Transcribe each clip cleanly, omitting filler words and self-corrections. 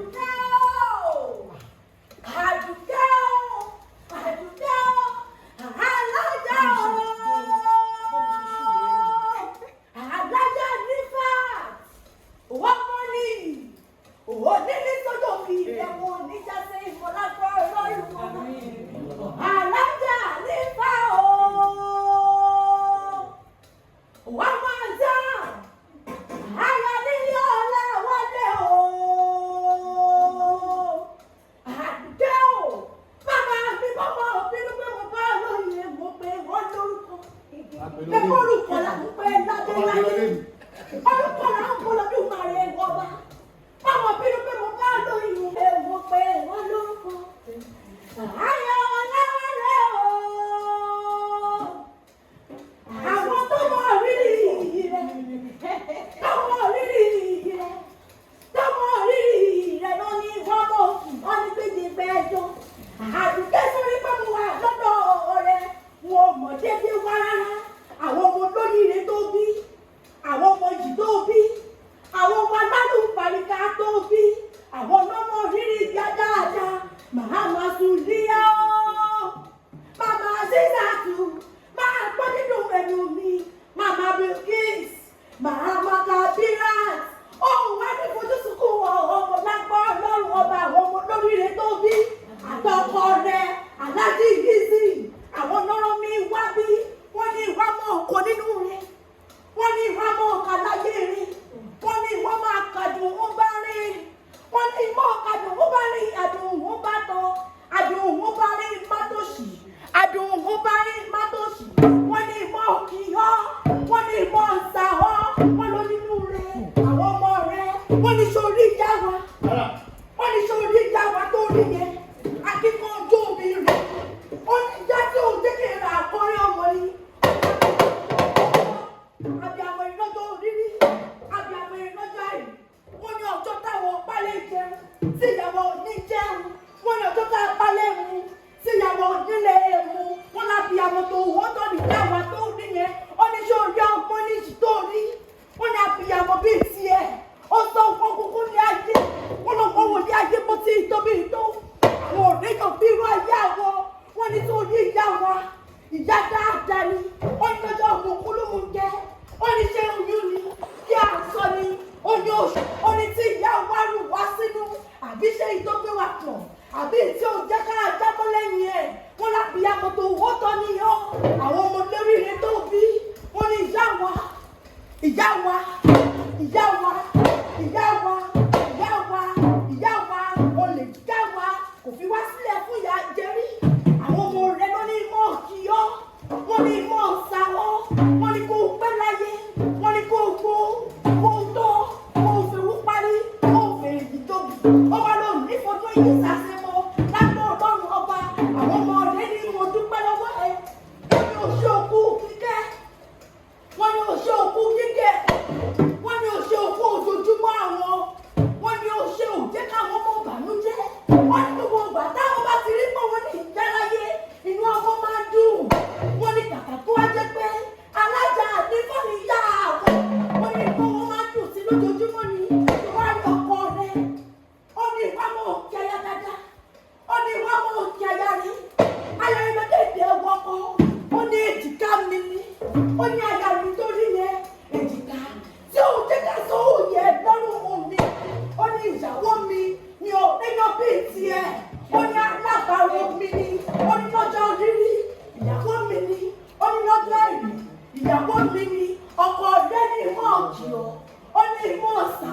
Àdùkẹ́ o, Àdùkẹ́ o, Àdùkẹ́ o, alájà o, alájà nífà, wọ́n mọ́ ní onílé sọ́jọ́ fi ìrẹ̀wọ̀n oníjàsẹ̀ ìmọ̀lágbọ́ ọlọ́run alájà nífà o, wọ́n máa dá àyà nílé ọ̀la wọlé o. Àdùkẹ́ o, bàbá mi bàbá òbínú pé mo bá lóye mo pé wọ́n lórúkọ. Pé orúkọ là ń pẹ́ lábẹ́ láyé. Orúkọ là ń kó lọ́dún màrẹ́ wọ́n bá. Bàbá òbínú pé mo bá lóye mo pé wọ́n lórúkọ. Àyà ọ̀la wọlé o. Àwọn tó mọ rírì rẹ̀, tó mọ rírì rẹ̀, tó mọ rírì rẹ̀ ló ní wọ́n mọ̀ wọ́n ní péjì gbẹ́jọ́. Àdùkẹ́ sórí pé mo wà lọ́dọ̀ ọ̀rẹ́ wọn ò mọ̀ déédéé wá rárá. Àwọn ọmọ olóríire tó bí, àwọn ọmọ yìí tó bí, àwọn ọmọ alálùbáríkà tó bí, àwọn ọlọ́mọ rírì ìyá dáadáa, màá máa sùn níyà ó. Màmá Zizatu, máa gbọ́ nínú ẹnu mi, Màmá Bilkis, Màmá Kabirat. Òun wá ní fojúsùnkún ọmọ lágbọ́ ọlọ́run ọba àwọn ọmọ lóríire tó bí. Àtọkọ rẹ̀, Aláàjì Yìísì, àwọn lọ́rọ́ mi wá bí, wọ́n ní ìwà mọ́ ọkọ nínú rẹ̀. Wọ́n ní ìwà mọ́ ọkà láyé rẹ̀. Wọ́n ní ìwà máa kàdùn ó bá rí. Wọ́n ní ìmọ̀ kàdùn ó bá rí, àdùn ó bá tán. Àdùn ó bá rí mátòsì. Àdùn ó bá rí mátòsì. Wọ́n ní ìmọ̀ kìíyọ́. Wọ́n ní ìmọ̀ ṣàhọ́. Wọ́n ló nínú rẹ̀. Àwọn ọmọ rẹ̀. Wọ́n ní sórí ìyá wa. Wọ́n ní sórí ìyá wa tó rí yẹn. Akíkanjú omi rẹ̀. Ó ní ìyá tí òun jẹ́ kí n ra àkọ́rí ọmọ ni. Abiyamọ ìlọ́jọ́ rírí, abiyamọ ìlọ́jọ́ àìrí. Wọ́n ní ọjọ́ táwọn pálẹ̀ jẹun, tí ìyàwó ní jẹun. Wọ́n ní ọjọ́ táwọn pálẹ̀ mu, tí ìyàwó nílé mu. Wọ́n lábiyamọ tó wọ́n tó ní ìyàwó tó rí yẹn. Ó ní ṣé orí ọmọ ní ìṣì tó rí. Wọ́n ní abiyamọ bíi tiẹ̀. Ó sọ nǹkan kúkú ní ayé. Wọ́n lọ wọ́n wò ní ayé bó ti tóbi tó. Àwọn òrèèyàn bí irú ayé àwọn. Wọ́n ní tó rí ìyá wa. Ìyá dáadáa ni. Ó ní lọ́jọ́ ọmọ kúlùmù jẹ́. Ó ní ṣé oyún ni kí à ń sọ ni. Ó ní oṣù. Ó ní tí ìyá wa rù wá sínú. Àbí ṣé èyí tó gbé wa pọ̀. Àbí tí ò jẹ́ ká jábọ́ lẹ́yìn ẹ̀. Wọ́n lábìyamọ tó wọ́ tọ́ níyọ́. Àwọn ọmọ lóríire tó bí. Wọ́n ní ìyá wa, ìyá wa, ìyá wa, ìyá wa, ìyá wa, ìyá wa, olè já wa, kò fi wá sílẹ̀ fún ìyá jẹrí. Àwọn ọmọ rẹ̀ ló ní mọ́ kíyọ́, wọ́n ní mọ́ sáwọ́, wọ́n ní kó pẹ́ láyé, wọ́n ní kó gbó, kó tó, kó fèrú parí, kó fèrè ìdóbi. Ọba ló ní fojú yìí sàṣemọ́ lágbó ọlọ́run ọba. Àwọn ọmọ rẹ̀ ní mo dúpẹ́ lọ́wọ́ ẹ. Wọ́n ní oṣù òkú kíkẹ́, wọ́n ní oṣù òkú kíkẹ́, wọ́n ní oṣù òkú ojoojúmọ́ àwọn, wọ́n ní oṣù òjẹ́ káwọn ọmọ bànújẹ́. Wọ́n ní gbogbo ìgbà táwọn bá ti rí pé wọ́n ní ìjáláyé, inú àwọn máa ń dùn. Wọ́n ní kàkà tó wá jẹ́ pé alájà àdínkù ní ìyá àwọn. Wọ́n ní inú wọn máa ń dùn sí lójoojúmọ́ ni. Ìwà rí ọkọ rẹ̀, ó ní ìwà mọ̀ òkè aya dáadáa, ó ní ìwà mọ̀ òkè aya rí. Aya rẹ̀ lọ́dẹ̀ẹ̀dẹ̀ wọkọ̀, ó ní èjìká mi ni, ó ní aya mi tó rí yẹn èjìká tí òun jẹ́ ká sọ òye lọ́rùn omi. Ó ní ìyàwó mi ni ò níyàn bíi tiẹ̀. Ó ní alábàárò mi ni. Ó ní lọ́jọ́ rírí ìyàwó mi ni. Ó ní lọ́jọ́ àìrí ìyàwó mi ni. Ọkọ rẹ̀ ní ìmọ̀ ọ̀jìọ̀, ó ní ìmọ̀ ọ̀sà.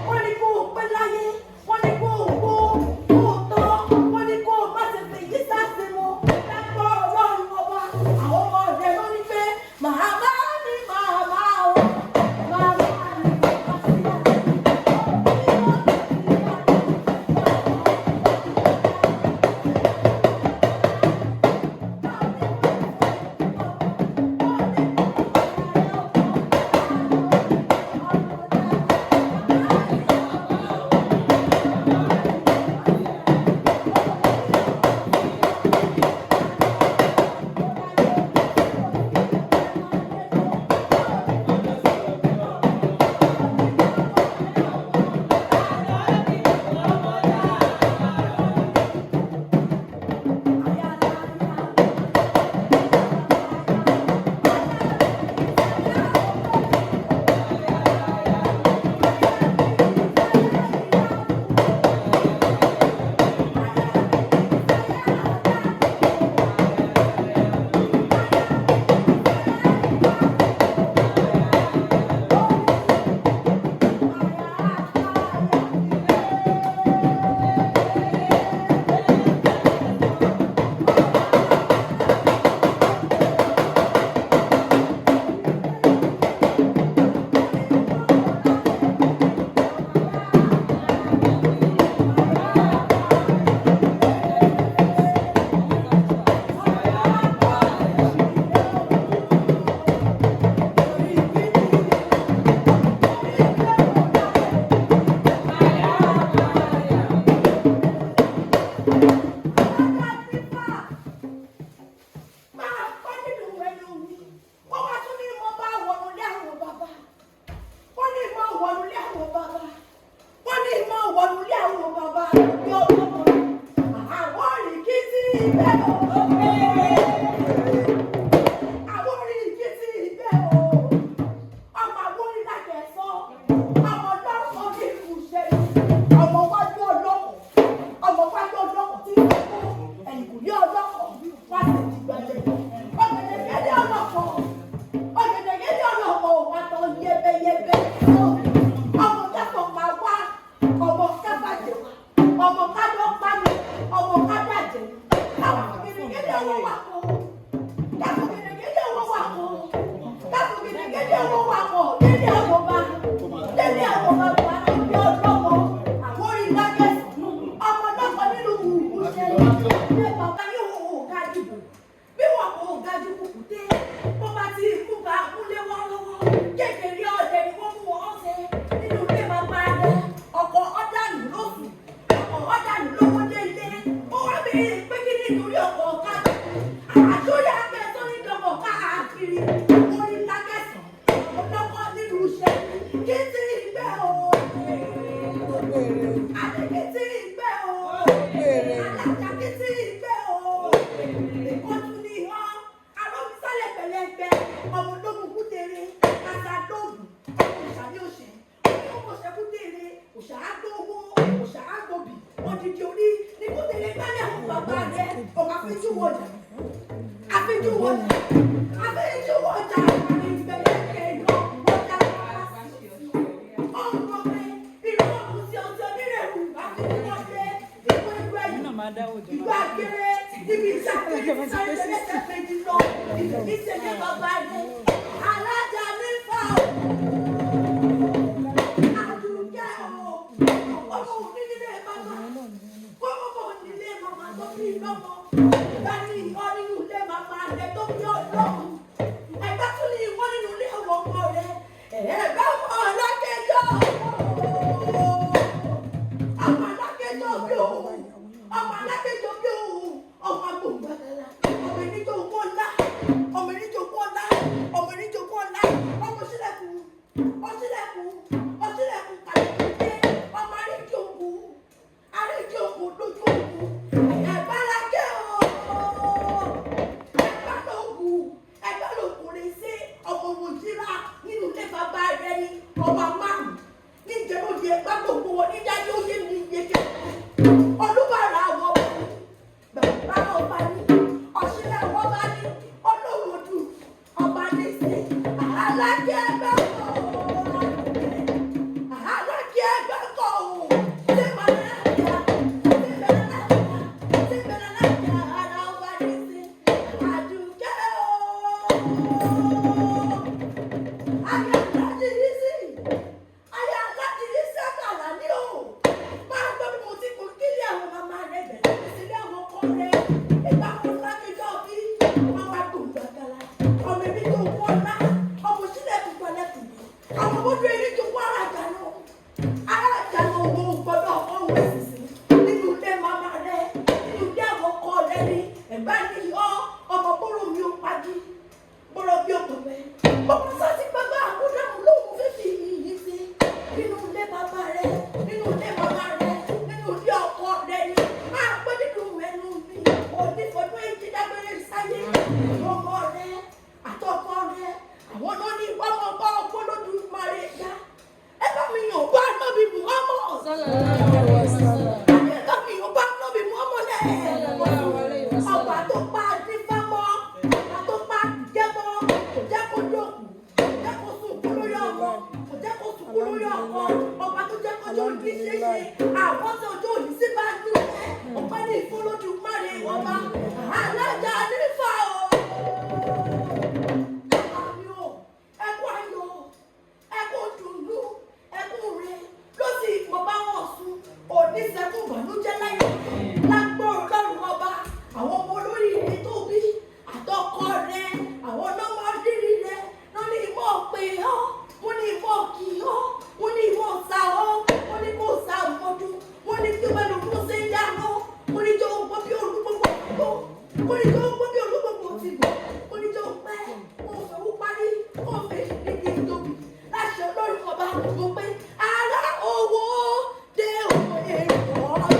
Wọ́n ní kó o pẹ́ láyé, wọ́n ní kó o gbó, kó o tọ́, wọ́n ní kó o má ṣe fèyí sáṣe mọ́ lápò ọlọ́run ọba. Àwọn ọmọ rẹ̀ ló ní pé màmá ni màmá o, màmá ni màmá. ìgbẹ́ o. Àwọn orin kí tí ìgbẹ́ o. Ọmọ àwọn orin lákẹ̀sán. Ọmọ lọ́kọ̀ ní ìfúnṣẹ́. Ọmọ wájú ọlọ́kọ̀. Ọmọ wájú ọlọ́kọ̀ tí ń kó ẹ̀yìnkùlé ọlọ́kọ̀ wá sí ìdìgbàjẹ́. Ọ̀gẹ̀dẹ̀gẹ̀dẹ̀ ọlọ́kọ̀. Ọ̀gẹ̀dẹ̀gẹ̀dẹ̀ ọlọ́kọ̀ wà tán yẹ́bẹ́yẹ́bẹ́. Ọmọ kẹ́kọ̀ọ́ máa wá. Ọmọ kẹ́bàjẹ́. Ọmọ kádọ́ pani. Ọmọ kádàjẹ́. Àwọn gẹ̀dẹ̀gẹ̀dẹ̀ ọwọ́ wà kọ́. Káfọ́ gẹ̀dẹ̀gẹ̀dẹ̀ ọwọ́ wà kọ́. Káfọ́ gẹ̀dẹ̀gẹ̀dẹ̀ ọwọ́ wà kọ́. Délé àwọn bá. Délé àwọn bá bá bí ọlọ́mọ. Àwọn orin lágẹ̀sì. Ọmọ lọ́kọ nínú ìwú ṣe. Ṣé bàbá yóò wò ó ga dìbò? Bí wọn kò ga ju kùkùté, bó bá ti mú bá múlé wá lọ́wọ́. Kékeré ọ̀dẹ ni wọ́n mú wọn ṣe. Nínú ilé bàbá rẹ̀, ọkọ̀ ọ̀dàlù lóṣù. Ọkọ̀ ọ̀dàlù lówó dé ilé. Ó wá bí pé kí nítorí ọkọ̀ ọ̀kadà. Àjọyọ̀ akẹ́sọ́ ní dọ̀kọ̀ káàkiri. Orí lágẹ̀sán, ọlọ́kọ̀ nínú iṣẹ́. Kí ti ìgbẹ́ o? Àti kí ti ìgbẹ́ o? Alájà kí ti ìgbẹ́ o? Ìkọ́jú ní ihò. Arọ́bísálẹ̀ pẹ̀lẹ́gbẹ́. Ọmọ ológun kútere. Kàtà lóògùn. Ọmọ òṣà ní òṣè. Ọmọ òṣà kútere. Òṣà á gbowó. Òṣà á gbòbì. Odidi orí ní kútere gbálẹ̀ àwọn bàbá rẹ̀. Ọmọ àfijù wọjà. Àfijù wọjà. Àfijù wọjà. Ìgbẹ̀lẹ̀kẹ̀ yọ wọjà. Ọmọ pé irú ọ̀hún sí ọtí onírẹ̀rù. Àfijù wọlé. Ìwé ìlú ẹ̀yìn. Ìlú akéré níbi ìṣàkóso sáré lẹ́sẹ̀ méjì lọ. Ìṣẹ̀lẹ̀ bàbá rẹ̀. Alájà nífà o. Àdùkẹ́ o. Ọmọ òní nílé bàbá. Kọ́mọ́mọ́ nílé màmá tó bí lọ́mọ. Ìgbà ní ìwọ nínú ilé màmá rẹ̀ tó bí ọlọ́run. Ẹ̀gbá tún ní ìwọ nínú ilé àwọn ọmọ rẹ̀. Ẹ̀ẹ́dá ọmọ alákẹ́jọ́. Ọmọ alákẹ́jọ́ bí òun. Ọmọ alákẹ́jọ́ bí òun. Ọmọ agbóǹgbàgàlà. Ọmọ ẹni tó kọ́ ńlá. Ọmọ ẹni tó kọ́ ńlá. Ọmọ ẹni tó kọ́ ńlá. Ọmọ sílẹ̀kùn. Ọsílẹ̀kùn. Ọsílẹ̀kùn kàlẹ́kùn dé. Ọmọ aríjì òkú. Aríjì òkú lójú òkú. Ẹ̀gbárakẹ́ o. Ẹ̀gbá lóògùn. Ẹ̀gbá lóògùn rẹ̀ sí ọmọ òjìrà nínú ilé bàbá rẹ̀ ni ọba márùn-ún. Níjẹ́ ló di ẹgbá gbogbo wọn níjà yóò yé mi yeke. Olúbàrà àwọn bàbá ọba ní ọ̀ṣìlẹ̀ ọba ní olówódù ọba ní sí alákẹ́ ẹgbẹ́ kọ̀ alákẹ́ ẹgbẹ́ kọ̀ ò ṣé bẹ̀rẹ̀ lájà ṣé bẹ̀rẹ̀ lájà ṣé bẹ̀rẹ̀ lájà ara ọba ní sí àdùkẹ́ o. Ayé aláàjì yìí sí ayé aláàjì yìí sí àkàlà ní o. Máa gbọ́ bí mo ti kú kílé àwọn màmá rẹ̀ bẹ̀rẹ̀ sílé àwọn ọkọ rẹ̀. Ìgbà kan lákìjọ́ bí wọ́n wá gbòǹgbàgàlà. Ọmọ èmi tó kú ọ̀la, ọmọ sílẹ̀ kú pẹ̀lẹ́kùn. Àwọn ọmọdé ẹni tó kú ara àjànà. Ara àjànà òun ò gbọ́dọ̀ ọ̀hún ìsinsìn. Nínú ilé màmá rẹ̀, nínú ilé àwọn ọkọ rẹ̀ ni ẹ̀gbá ni ọ́ ọmọ bóró mi ò pàdé. Bóró bí òkú rẹ̀. Ọmọ sọ́sí gbàgbọ́ àkúdàmú lóhùn fífi yìí sí. Nínú ilé bàbá rẹ̀, nínú ilé màmá rẹ̀, nínú ilé ọkọ rẹ̀ ni. Máa pẹ́ nínú ẹnu mi. Onífọdún èjì dágbére sáyé. Ọmọ rẹ̀, àtọkọ rẹ̀, àwọn náà ní ìwà ọmọ ọgbà ọgbọ́lódùmarè ga. Ẹ bá mi yàn wá nábì Muhammad. Ẹ bá mi yàn wá nábì Muhammad lẹ́ẹ̀. Ọba tó pa adífá mọ́, ọba tó pa àdìjẹ́ mọ́, kò jẹ́ kó dòkú, kò jẹ́ kó sunkún lórí ọmọ, kò jẹ́ kó sunkún lórí ọkọ, ọba tó jẹ́ kó jó ní ṣeéṣe, àwọn tó jó ní sí bá ní ẹ̀, ọba ní ìfọlódùmarè ọba, alájà nífà o. Àmì o, ẹkún ayọ̀, ẹkún dùnnú, ẹkún rẹ, ló sì mọ bá wọn sùn, òní sẹ́kùn bànújẹ́ láyé, lágbóró lọ́rùn ọba, àwọn ọmọ olórí rẹ tó bí, àtọkọ rẹ, àwọn ọlọ́mọ rírì rẹ, lọ́ ní ìmọ̀ pé ọ́, wọ́n ní ìmọ̀ kì ọ́, wọ́n ní ìmọ̀ sá ọ́, wọ́n ní kó sá ọmọdún, wọ́n ní kí wọ́n lè mú sí ń dáná, wọ́n ní jọ gbọ́ bí olúgbogbo gbọ́, wọ́n ní jọ gbọ́ bí olúgbogbo ti gbọ́, wọ́n ní jọ pẹ́, wọ́n fẹ́ wú parí, wọ́n fẹ́ ìdíje tóbi, láṣẹ olórí ọba, mo pé ara owó dé òun èrò ọ̀rọ̀.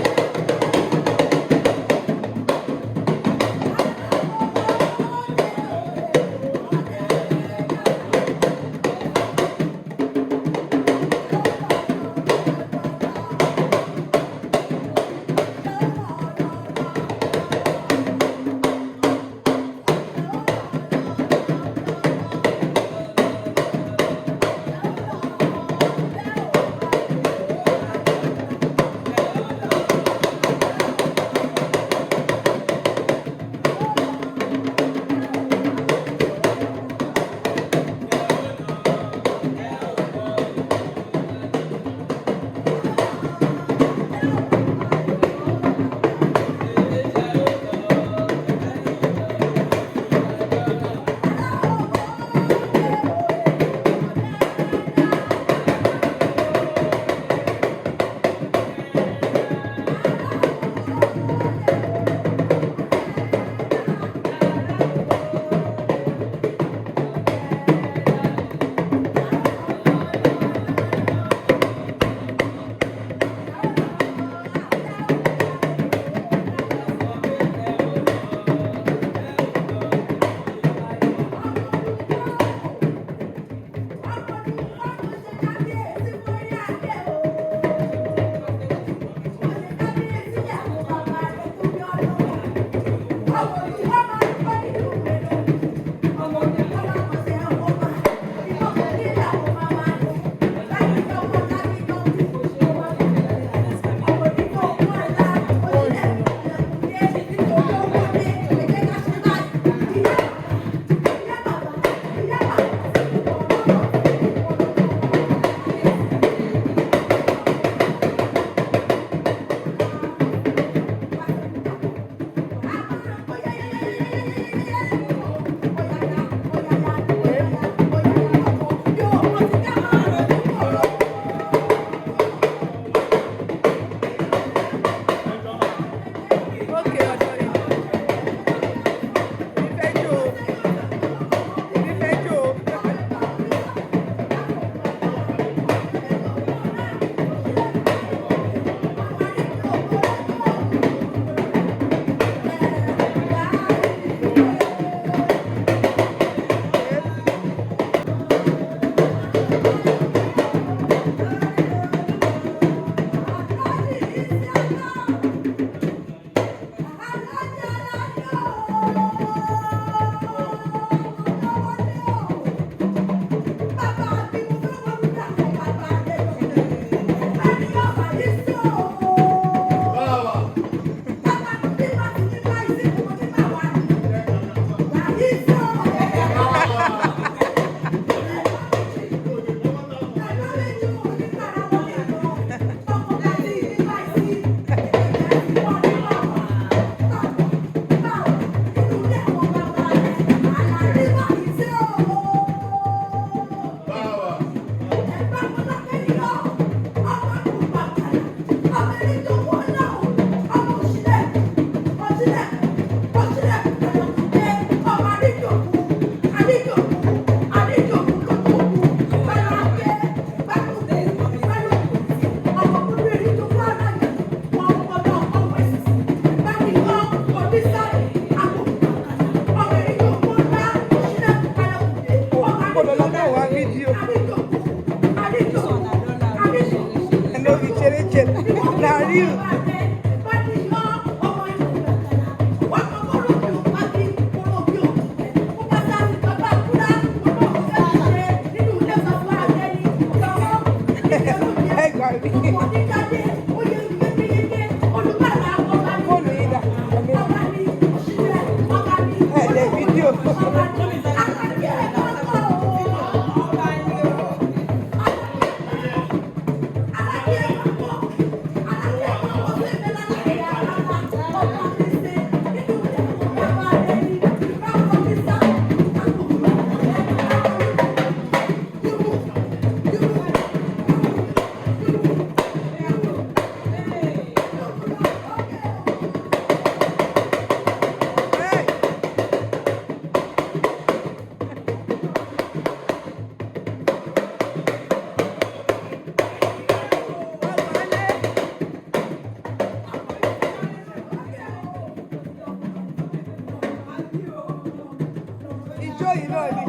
Ijó yìí náà ni,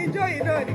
ijó yìí náà ni.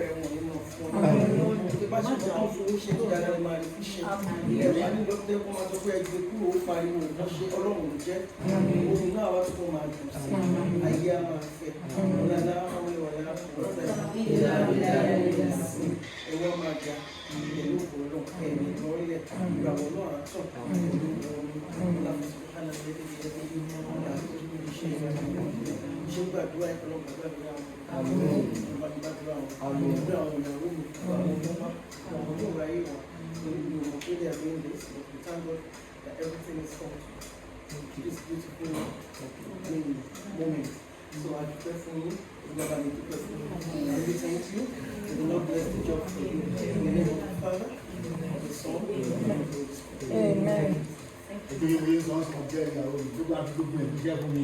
bẹ̀rẹ̀ wọn ní mọ̀ fún ọ. Tó bá ṣe kọ́ fowó ṣe tó dáadáa ló máa rí fi ṣe. Ẹ wà ní lọ́tẹ́ kó máa sọ pé ẹgbẹ́ kúrò, ó pariwo nǹkan ṣe Ọlọ́run ò jẹ́. Ohun náà wá tó máa dùn sí ayé á máa fẹ́. Ọ̀làlá àwọn ìwàlá ọ̀tá ẹ̀wọ́n máa ga pẹ̀lú ògbó náà, ẹ̀mí lọ́lẹ̀ ìgbàwọ̀ náà á tàn pẹ̀lú ògbó náà. Ṣe ń gbàdúrà ìpọlọpọ, gbàdúrà àwọn ọmọ, gbàdúrà àwọn gbàdúrà àwọn ìyàwó mi, àwọn ọmọ, àwọn ọmọ ráyè wọn torí mi ò mọ̀ pé they are doing this, but we thank God that everything is come to this beautiful moment. So I dúpẹ́ fún yín, ìjọba mi dúpẹ́ fún yín. I really thank you. May the Lord bless the job for you. In the name of the Father, of the Son, and of the Holy Spirit. Amen. Nítorí mo yé sọ ọ́ sọ jẹ́ ìyàwó mi tó bá fi gbogbo ẹ̀ jíṣẹ́ fún mi.